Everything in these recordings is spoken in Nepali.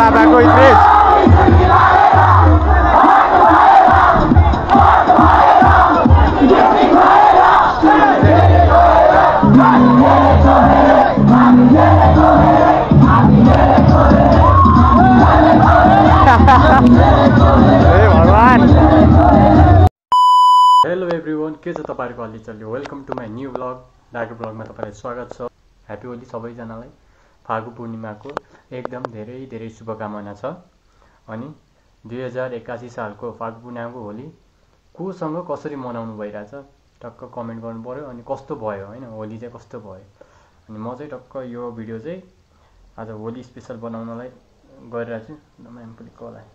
Tabaco y tres. Hello everyone, के छ तपाईहरुको हलचल? Welcome to my new blog डाको ब्लगमा तपाईहरुलाई स्वागत छ। ह्यापी होली सबैजनालाई। फागु पूर्णिमाको एकदम धेरै धेरै शुभकामना छ। अनि 2081 सालको फागु पूर्णिमाको होली कोसँग कसरी मनाउनु भइराछ टक्क कमेन्ट गर्नु पर्यो। अनि कस्तो भयो हैन, होली चाहिँ कस्तो भयो। अनि म चाहिँ टक्क यो भिडियो चाहिँ आज होली स्पेशल बनाउनलाई गरिरहेछु। म्यामपुली कलाई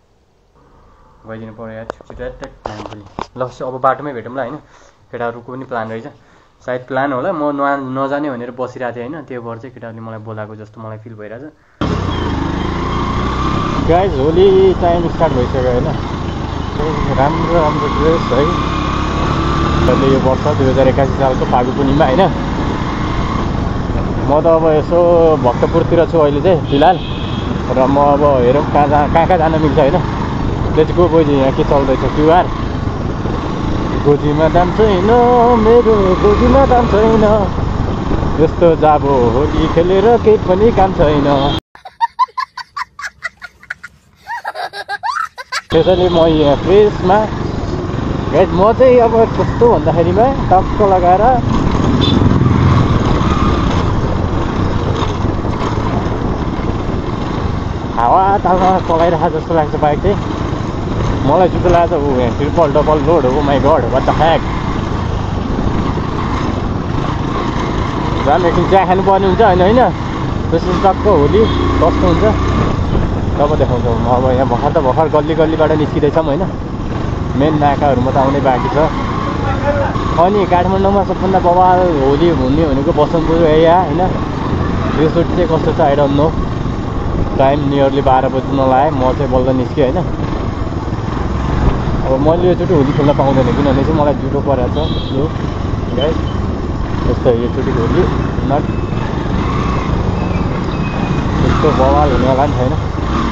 गइदिनु पर्यो यार, छिटो म्यामपुली। ल अब बाटोमै भेटौँला हैन। केटाहरुको पनि प्लान रहेछ, सायद प्लान होला। म नजाने भनेर बसिरहेको थिएँ हैन, त्यो भएर चाहिँ केटाहरुले मलाई बोलाएको जस्तो मलाई फिल भइरहेछ। गाइज होली टाइम स्टार्ट भइसक्यो हैन। राम्रो राम्रो ड्रेस है। अहिले यो वर्ष 2081 सालको फागु पूर्णिमा हैन। म त अब यसो भक्तपुरतिर छु अहिले चाहिँ फिलहाल। र म अब हेरौँ कहाँ जान मिल्छ हैन। Let's go boys. यहाँ के चल्दैछ? क्युआर गोजीमा दाम छैन मेरो, गोजीमा दाम छैन। यस्तो जाबो होली खेलेर केही पनि काम छैन। त्यसैले म यहाँ फ्रेसमा गाइज म चाहिँ अब कस्तो भन्दाखेरिमा टक्क लगाएर हावा तालमा चलाइरहेको जस्तो लाग्छ बाइक चाहिँ। मलाई जुत्तो लाग्छ ऊ यहाँ ट्रिपल डबल लोड हो। My god what the heck. झन् एकछिन चिया खानुपर्ने हुन्छ होइन होइन। त्यसपछि टक्क होली कस्तो हुन्छ तब देखाउँछौँ। म अब यहाँ भर्खर गल्ली गल्लीबाट निस्किँदैछौँ होइन। मेन नाकाहरूमा त आउनै बाँकी छ। अनि काठमाडौँमा सबभन्दा बवाल होली हुने भनेको बसन्तपुर एरिया होइन। रिसोर्ट चाहिँ कस्तो छ I don't know. Time nearly 12 बज्न लाग्यो। म चाहिँ बल्ल निस्केँ होइन। अब मैले योचोटि होली खेल्न पाउँदैन किनभने चाहिँ मलाई जुटो परेको छ। यो गाइस यस्तो योचोटि होली नट त्यस्तो बवाल हुनेवाला पनि छैन।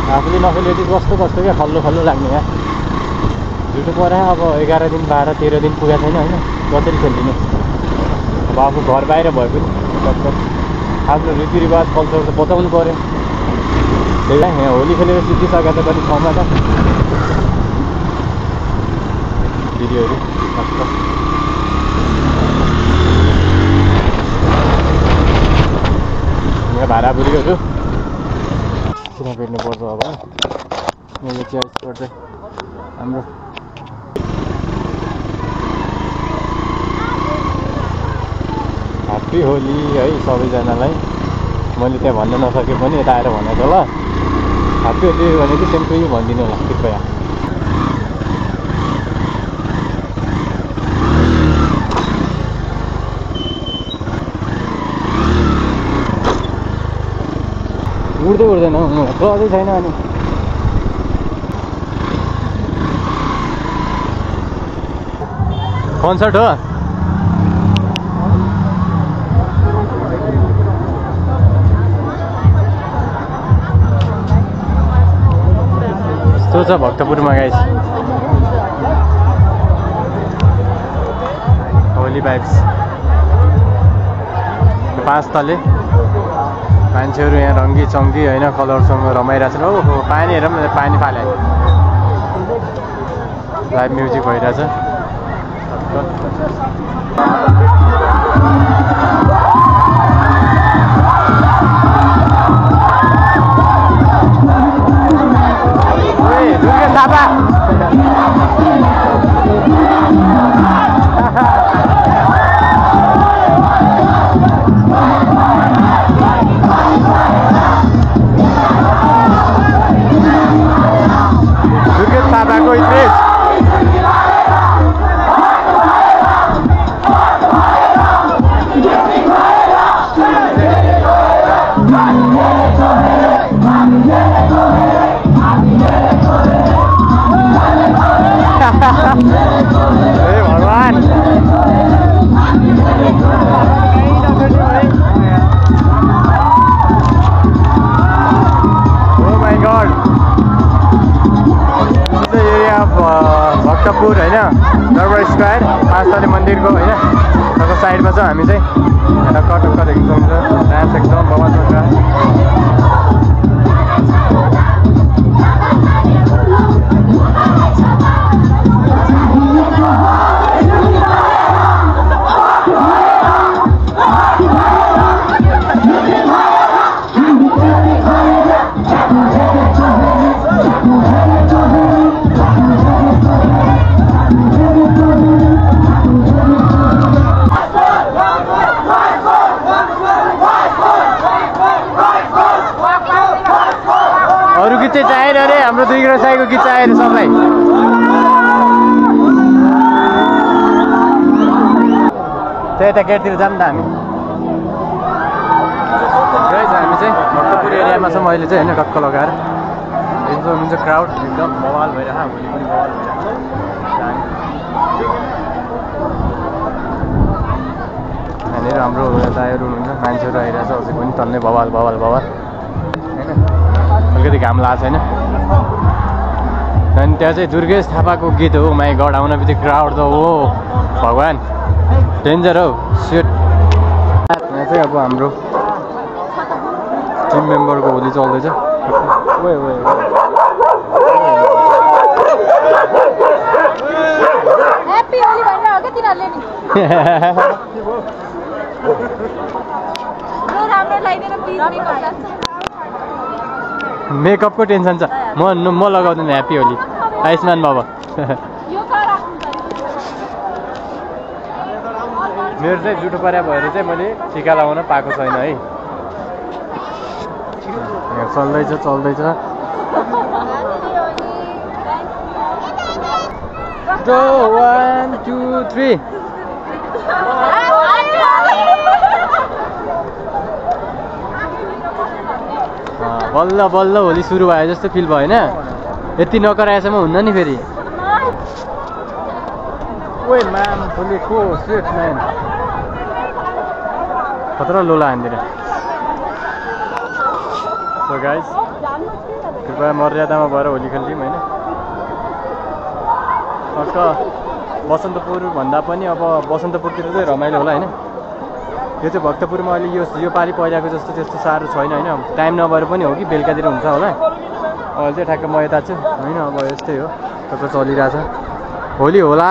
आफूले नखेलेपछि कस्तो क्या खल्लो खल्लो लाग्ने यहाँ जुटो पऱ्यो। अब 11 दिन 12-13 दिन पुगेको छैन होइन। कसरी खेलिदिने अब आफू घर बाहिर भए पनि आफ्नो रीतिरिवाज कल्चर त बचाउनु पऱ्यो। त्यही यहाँ होली खेलेर सिद्धिसकेको छ कति ठाउँमा त भिडियोहरू। यहाँ भाडाबुडीहरू किन भेट्नु पर्छ अब। मैले चिया स्पोट चाहिँ हाम्रो ह्याप्पी होली है सबैजनालाई। मैले त्यहाँ भन्न नसके पनि यता आएर भनेको ल ह्याप्पी होली भनेको सेम टु यु भनिदिनु होला कृपया। उड्दैन चल्दै छैन। अनि कन्सर्ट हो यस्तो छ भक्तपुरमा गाइस। होली भाइब्स 5 तले मान्छेहरू यहाँ रङ्गी चङ्गी होइन कलरसँग रमाइरहेछन्। ओहो पानी हेरौँ न, पानी फाले लाइभ म्युजिक भइरहेछ। दुर्गा थापा भक्तपुर होइन दरबार स्क्वायर 5 तले मन्दिरको होइन तब साइडमा छ हामी चाहिँ टक्क टक्क देख्न सक्नुहुन्छ डान्स एकदम बवाल छ अरू गीत चाहिँ चाहिएन अरे हाम्रो 2 ग्राम साईको गीत चाहिएन सबलाई त्यही त गेटतिर जाऊँ न त हामी हामी चाहिँ भक्तपुर एरियामा छौँ अहिले चाहिँ होइन टक्क लगाएर एकदम हुन्छ क्राउड एकदम बवाल भइरहेको भोलि पनि बवाल भइरहेको यहाँनिर हाम्रो दाइहरू हुनुहुन्छ मान्छेहरू आइरहेछ अझै पनि तल्लै बवाल बवाल बवाल होइन अलिकति घाम लागेको छैन अनि त्यहाँ चाहिँ दुर्गेश थापाको गीत हो माई गड आउन बित्तिकै क्राउड त हो भगवान् डेन्जर हौ सेट यहाँ चाहिँ अब हाम्रो टिम मेम्बरको होली चल्दैछ मेकअपको टेन्सन छ म लगाउँदैन ह्याप्पी होली आयुष्मान बाबा मेरो चाहिँ जुठो पर्या भएर चाहिँ मैले टिका लगाउन पाएको छैन है चल्दैछ 1 2 3 बल्ल बल्ल होली सुरु भयो जस्तो फिल भयो होइन यति नकराएसम्म हुन्न नि फेरि ओए म्याम फुलेको सेट म्यान खतरा लोला हान्दिएर सो गाइस कृपया मर्यादामा भएर होली खेल्थ्यौँ होइन टक्क बसन्तपुर भन्दा पनि अब बसन्तपुरतिर चाहिँ रमाइलो होला होइन यो चाहिँ भक्तपुरमा अहिले यो पालि पहिलाको जस्तो त्यस्तो साह्रो छैन होइन टाइम नभएर पनि हो कि बेलुकातिर हुन्छ होला अहिले चाहिँ ठ्याक्क म यता छु होइन अब यस्तै हो टक्क चलिरहेछ होली होला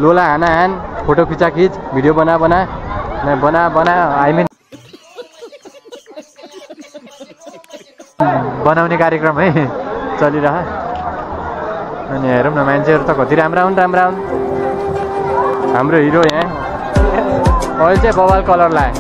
लोला हान फोटो खिच भिडियो बना आई मिन बनाउने कार्यक्रम है चलिरह अनि हेरौँ न मान्छेहरू त कति राम्रा हुन् हाम्रो हिरो यहाँ अहिले चाहिँ बवाल कलर लाए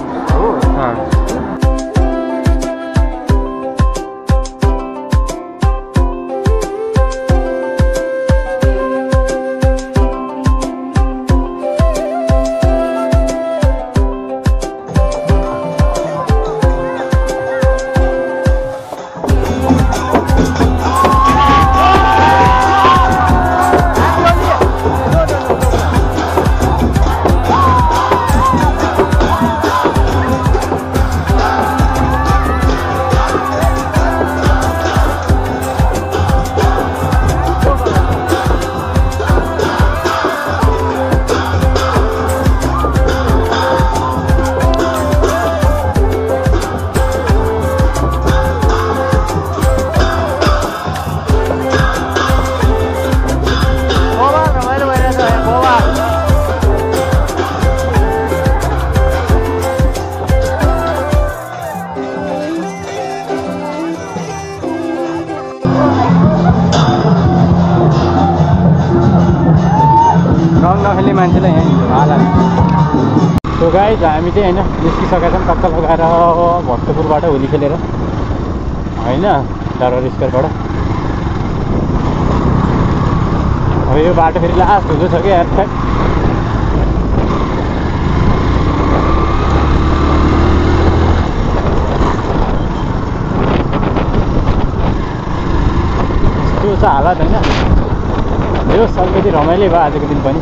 नखेल्ने मान्छेलाई यहाँ हाला सो गाइस हामी चाहिँ होइन निस्किसकेका छौँ टक्क लगाएर भक्तपुरबाट होली खेलेर होइन दरबार स्क्वायरबाट अब यो बाटो फेरि लास्ट हुँदो छ कि यार यस्तो छ हालत होइन यो अलिकति रमाइलो भयो आजको दिन पनि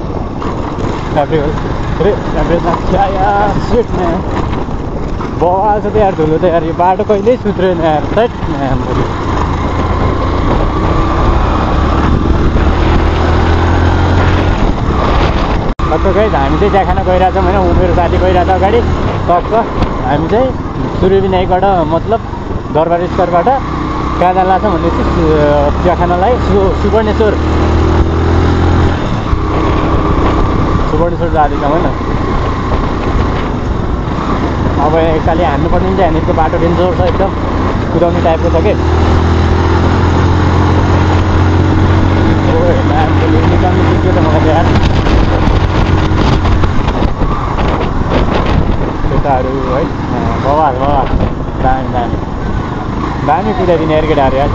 बवाल छ त यार धुलो त यार यो बाटो कहिल्यै सुध्रेन यार सेट टक्क गाइज हामी चाहिँ चिया खान गइरहेछौँ होइन। ऊ मेरो साथी गइरहेछ अगाडि टक्क। हामी चाहिँ सूर्यविनायकबाट मतलब दरबार स्क्वायरबाट कहाँ जान लाग्छ भनेपछि चिया खानलाई सुवर्णेश्वर जाँदैछौँ होइन। अब एकतालि हान्नुपर्ने हुन्छ, यहाँनिरको बाटो डेन्जर छ एकदम, कुदाउने टाइपको छ कि। निकाल्नु पुग्यो त मलाई यार केटाहरू है। बवाल दामी दामी दामी कुदाइदिने यार केटाहरू यार।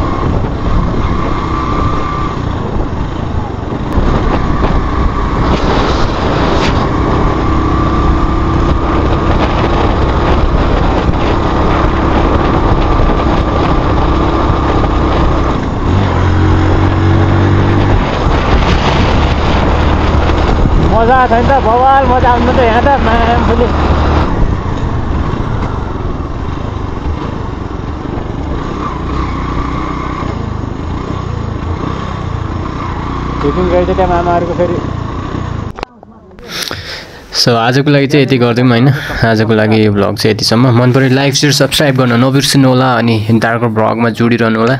मजा आएको छ नि त, बवाल मजा आउनु त यहाँ त मामले। सुटिङ गएछ त्यहाँ मामाहरूको फेरि। सो आजको लागि चाहिँ यति गरिदिउँ होइन। आजको लागि यो भ्लग चाहिँ यतिसम्म। मन पऱ्यो लाइक सेयर सब्सक्राइब गर्न नबिर्सिनु होला अनि डार्कर भ्लगमा जोडिरहनु होला।